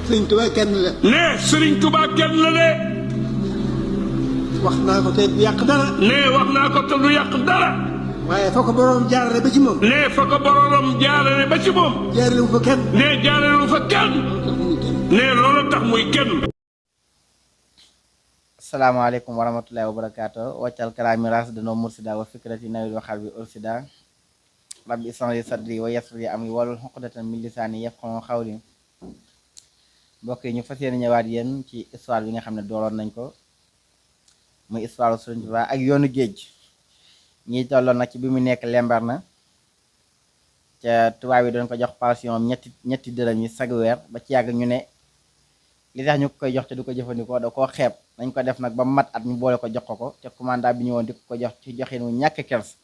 sëriñ Tuubaa kenn la. ne sëriñ Tuubaa kenn la de. wax naa ko te du yàq dara. ne wax naa ko te du yàq dara. waaye fa ko boroom jaarale ba ci moom. ne fa ko boroom jaarale ba ci moom. jaarale wu fa kenn. ne jaarale wu fa kenn. ne loolu tax muy kenn. asalaamaaleykum wa rahmatullahi wa barakaatu waccal kalaami ras danoo mursida wa fikrati nawit wa xalbi ursida rabbi ishrah sadri wa yassir li amri wahlul uqdatan min lisaani yafqahu qawli. mbokk yi ñu fas yéene ñëwaat yéen ci histoire bi nga xam ne dooroon nañ ko muy histoire Sëriñ Tuubaa ak yoonu géej. ñi tolloon nag ci bi mu nekk lembar na ca tubaab yi doon ko jox pension ñetti dërëm yi sag weer ba ci yàgg ñu ne li tax ñu koy jox te du ko jëfandikoo da koo xeeb nañ ko def nag ba mat at ñu boole ko jox ko te commandant bi ñëwoon di ko jox ci joxin wu ñàkk kers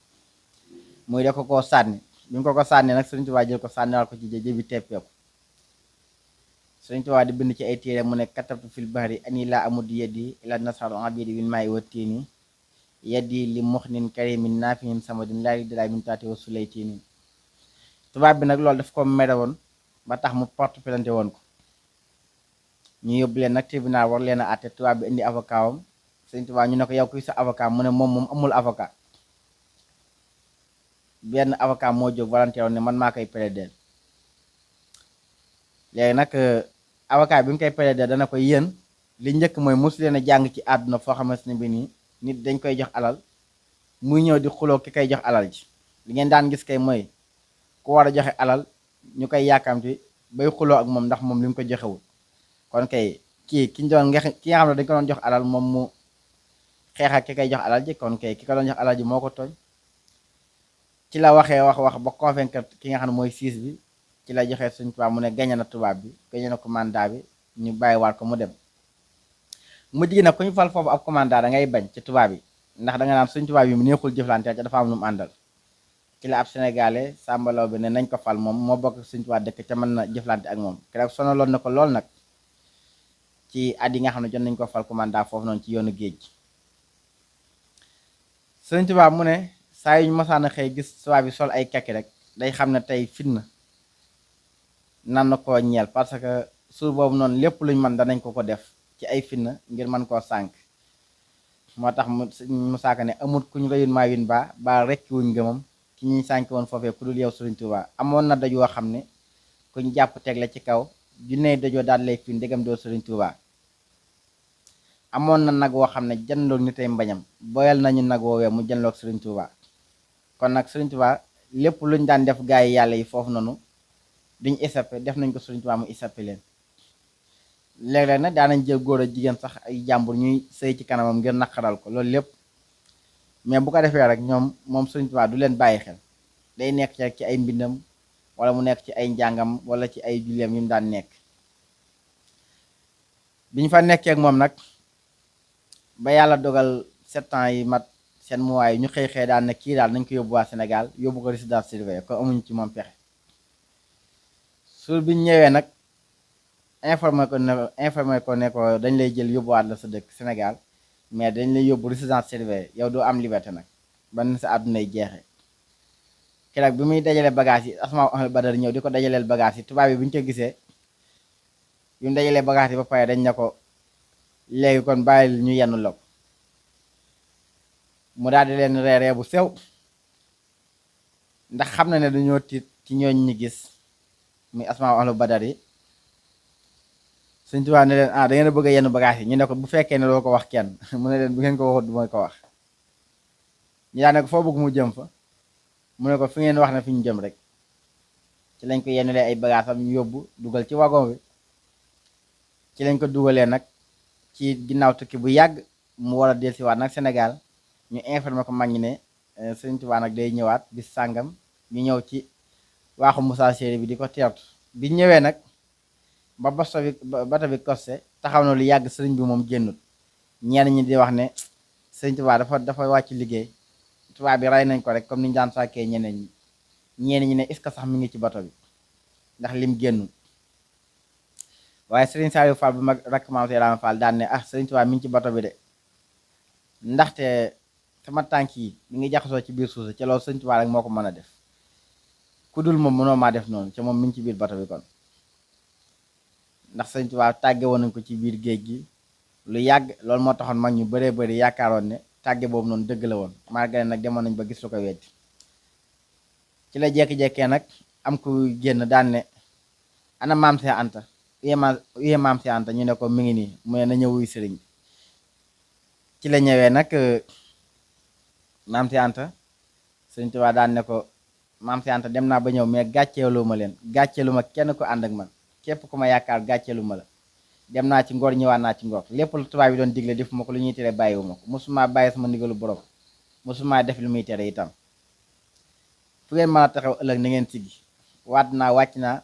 muy da ko koo sànni bi ñu ko sànni nag Sëriñ Tuubaa jël ko sànniwaat ko ci jëbi teppeeku. Sëriñ Tuubaa di bind ci ay téere mu ne katabtu fil bahri ani laa amud yeddi ila nasarul abidi win maayi wa tiini yeddi li muxnin karimin naafihin samadin laa dalay min taati wa sulay tiini. tubaab bi nag loolu daf ko mere woon ba tax mu porte plainte woon ko ñu yóbbu leen nag tribunal war leen a àtte tubaab bi indi avocat wam Sëriñ Tuubaa ñu ne ko yow kuy sa avocat mu ne moom amul avocat. benn avocat moo jóg volontaire ne man maa koy plaider. léegi nag avocat bi mu koy plaider dana ko yéen li njëkk mooy mosu leen a jàng ci àdduna foo xamante ne bi nii nit dañ koy jox alal muy ñëw di xuloo ki koy jox alal ji. li ngeen daan gis kay mooy ku war a joxe alal ñu koy yàkkamti bay xuloo ak moom ndax moom li mu ko joxewul. kon kay ki nga xam ne dañ ko doon jox alal moom mu xeex ak ki koy jox alal ji kon kay ki ko doon jox alal ji moo ko tooñ. ci la waxee wax ba convaincre ki nga xam ne mooy siis bi ci la joxee Sëriñ Tuubaa mu ne gañe na tubaab bi gañe na commandant bi ñu bàyyiwaat ko mu dem. mujj gi nag ku ñu fal foofu ab commandant da ngay bañ ci tubaab yi ndax da nga naan Sëriñ Tuubaa bi mu neexul jëflante ca dafa am lu mu àndal. ci la ab sénégalais sàmbalaw bi ne nañ ko fal moom moo bokk Sëriñ Tuubaa dëkk ca mën na jëflante ak moom keroog sonaloon na ko lool nag ci at yi nga xam ne jot nañ ko fal commandant foofu noonu ci yoonu géej gi. Sëriñ Tuubaa mu ne saa yu ñu mosaan a xëy gis tubaab bi sol ay kekki rek day xam ne tey fitna nan na koo ñeel parce que suur boobu noonu lépp luñ mën danañ ko def ci ay fitna ngir mën koo sànk. moo tax mu saaka ne amut kuñ rëyun maa win ba rekki wuñ ngëmam ci ñuy sànk woon foofee ku dul yow Sëriñ Tuubaa. amoon na daj woo xam ne kuñ jàpp teg la ci kaw junney dajoo daal lay fin ndegam doo Sëriñ Tuubaa. amoon na nag woo xam ne jënloog ni tey mbañam boyal nañu nag woowee mu jënloog Sëriñ Tuubaa. kon nag Sëriñ Tuubaa lépp luñ daan def gaay yi yàlla yi foofu noonu duñ échappé def nañ ko Sëriñ Tuubaa mu échappé leen. léeg-léeg nag daanañ jël góor a jigéen sax ay jàmbur ñuy sëy ci kanamam ngir naqaral ko loolu lépp mais bu ko defee rek moom Sëriñ Tuubaa du leen bàyyi xel day nekk ci ay mbindam wala mu nekk ci ay njàngam wala ci ay julleem yi mu daan nekk. biñ fa nekkee ak moom nag ba yàlla dogal 7 ans yi mat seen muwaay ñu xëy daal ne kii daal nañ ko yóbbu waa Sénégal yóbbu ko résidence surveillée ko amuñ ci moom pexe. suur biñ ñëwee nag informé ko ne ko dañ lay jël yóbbuwaat la sa dëkk Sénégal mais dañ lay yóbbu résidence surveillée yow doo am liberté nag ban sa àddunay jeexee. keroog bi muy dajale bagage yi Asmaa Ahmadu Badar ñëw di ko dajaleel bagage yi tubaab yi bu ñu ko gisee bi mu dajalee bagage yi ba pare dañ ne ko léegi kon bàyyil ñu yenn la ko mu daal di leen reeree bu sew ndax xam na ne dañoo tiit ci ñooñ ñi gis muy Asmaa Ahmadu Badar yi. Sëriñ Tuubaa ne leen da ngeen a bëgg a yenn bagage yi ñu ne ko bu fekkee ne doo ko wax kenn mu ne leen bu ngeen ko waxut du mooy ko wax. ñu daan ne ko foo bëgg mu jëm fa mu ne ko fi ngeen wax ne fi ñu jëm rek ci lañ ko yennulee ay bagage am ñu yóbbu dugal ci wagon bi. ci lañ ko dugalee nag ci ginnaaw tukki bu yàgg mu war a dellusiwaat nag Sénégal ñu informé ko mag ñi ne Sëriñ Tuubaa nag day ñëwaat bis sàngam ñu ñëw ci waaxu Moussa Séri bi di ko teertu. bi ñëwee nag ba bato bi costé taxaw na lu yàgg sëriñ bi moom génnut ñenn ñi di wax ne Sëriñ Tuubaa dafa wàcc liggéey tubaab bi rey nañ ko rek comme ni ñu daan sàkkee ñeneen ñi ne est-ce que sax mi ngi ci bato bi ndax lim génnut. waaye Sëriñ Saliou Fall bu mag rakk Maam Seex Fall daan ne Sëriñ Tuubaa mi ngi ci bato bi de ndaxte sama tànk yi mi ngi jaxasoo ci biir suuf ci loolu Sëriñ Tuubaa rek moo ko mën a def. ku dul moom mënoo maa def noonu ca moom mi ngi ci biir bato bi kon ndax Sëriñ Tuubaa tàgge woon nañ ko ci biir géej gi lu yàgg loolu moo taxoon mag ñu bëree bëri yaakaaroon ne tàgge boobu noonu dëgg la woon malgré nag demoon nañ ba gis lu ko weddi ci la jekki-jekkee nag am ku génn daan ne ana maam Seex Anta uyee maam Seex Anta ñu ne ko mi ngi nii mu ne na ñëw wuy sëriñ ci la ñëwee nag maam Seex Anta Sëriñ Tuubaa daan ne ko maam Seex Anta dem naa ba ñëw mais gàcceelu ma leen gàcceelu ma kenn ko ànd ak man képp ku ma yaakaar gàcceelu ma la dem naa ci ngor ñëwaat naa ci ngor lépp lu tubaab yi doon digle def ma ko lu ñuy tere bàyyiwu ma ko mosuma bàyyi sama ndigalu borom mosuma def lu muy tere itam fu ngeen mën a taxaw ëllëg na ngeen siggi waat naa wàcc naa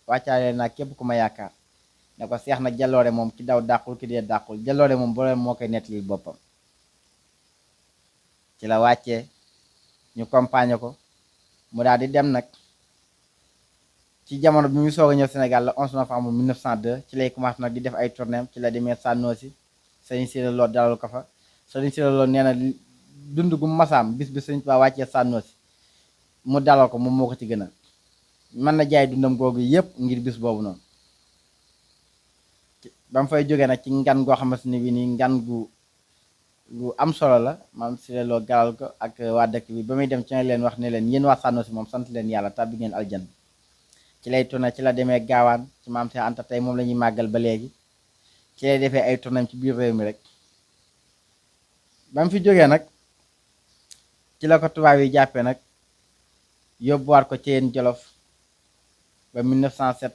wàccaale naa képp ku ma yaakaar ne ko seex na jaloore moom ki daw dàqul ki dee dàqul jaloore moom borom moo koy nettali boppam ci la wàccee ñu compagné ko mu daal di dem nag ci jamono bi mu soog a ñëw Sénégal la 11 novembre 1902 ci lay commencé nag di def ay tournéem ci la demee Sànnoosi Sëriñ Siré Lo dalal ko fa Sëriñ Siré Lo nee na dund gu masaam bis bi Sëriñ Tuubaa wàccee Sànnoosi mu dalal ko moom moo ko ci gënal mën na jaay dundam googu yépp ngir bis boobu noonu ba mu fay jógee nag ci ngan goo xamante ne bi nii ngan gu am solo la maam Siré Lo galal ko ak waa dëkk bi ba muy dem ci leen wax ne leen yéen waa Sànnoosi moom sant leen yàlla tàbbi ngeen aljan ci lay tourné ci la demee gaawaan ci maam Seex Anta tey moom la ñuy màggal ba léegi ci lay defee ay tournéem ci biir réew mi rek ba mu fi jógee nag ci la ko tubaab yi jàppee nag yóbbuwaat ko ci yéen Jolof ba 1907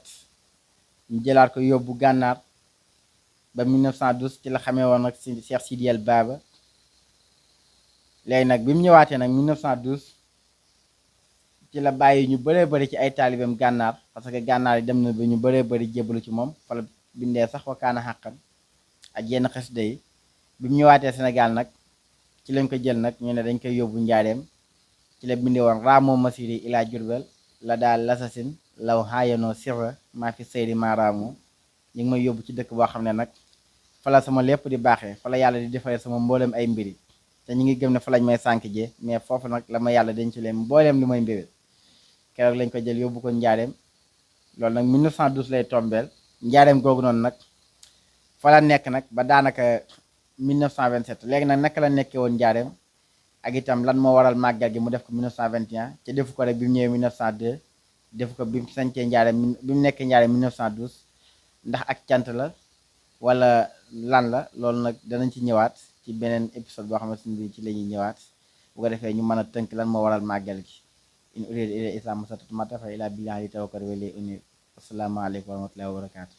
ñu jëlaat ko yóbbu gànnaar ba 1912 ci la xamee woon nag si Cheikh Sidiel Baba léegi nag bi mu ñëwaatee nag 1912 ci la bàyyi ñu bëree bëri ci ay taalibeem gànnaar parce que gànnaar yi dem na ba ñu bëree bëri jébbalu ci moom fa la bindee sax wakaana xàqan ak yenn xasida yi bi mu ñëwaatee Sénégal nag ci lañ ko jël nag ñu ne dañ koy yóbbu njaareem ci la bindee woon raamoo masiri ilaa Jurbel la daal lasasin law xaayanoo sirra maa fi sayri maaraamoo ñu ngi may yóbbu ci dëkk boo xam ne nag fa la sama lépp di baaxee fa la yàlla di defaree sama mbooleem ay mbiri te ñu ngi gëm ne fa lañ may sànk jee mais foofu nag la ma yàlla dañ ci leen mbooleem li may mbébét keroog lañ ko jël yóbbu ko njaareem loolu nag 1912 lay tombeel njaareem googu noonu nag fa la nekk nag ba daanaka 1927 léegi nag naka la nekkee woon njaareem ak itam lan moo waral màggal gi mu def ko 1921 te defu ko rek bi mu ñëwee 1902 defu ko bi mu sañcee njaareem bi mu nekkee njaareem 1912 ndax ak cant la wala lan la loolu nag danañ ci ñëwaat ci beneen épisode boo xamante ni ci la ñuy ñëwaat bu ko defee ñu mën a tënk lan moo waral màggal gi in uriidu illal islaaha mastata'tu wa maa tawfiiqii illaa billaah alayhi tawakkaltu wa ilayhi uniib. Assalaamu aleykum wa rahmatullaahi wa barakaatuh.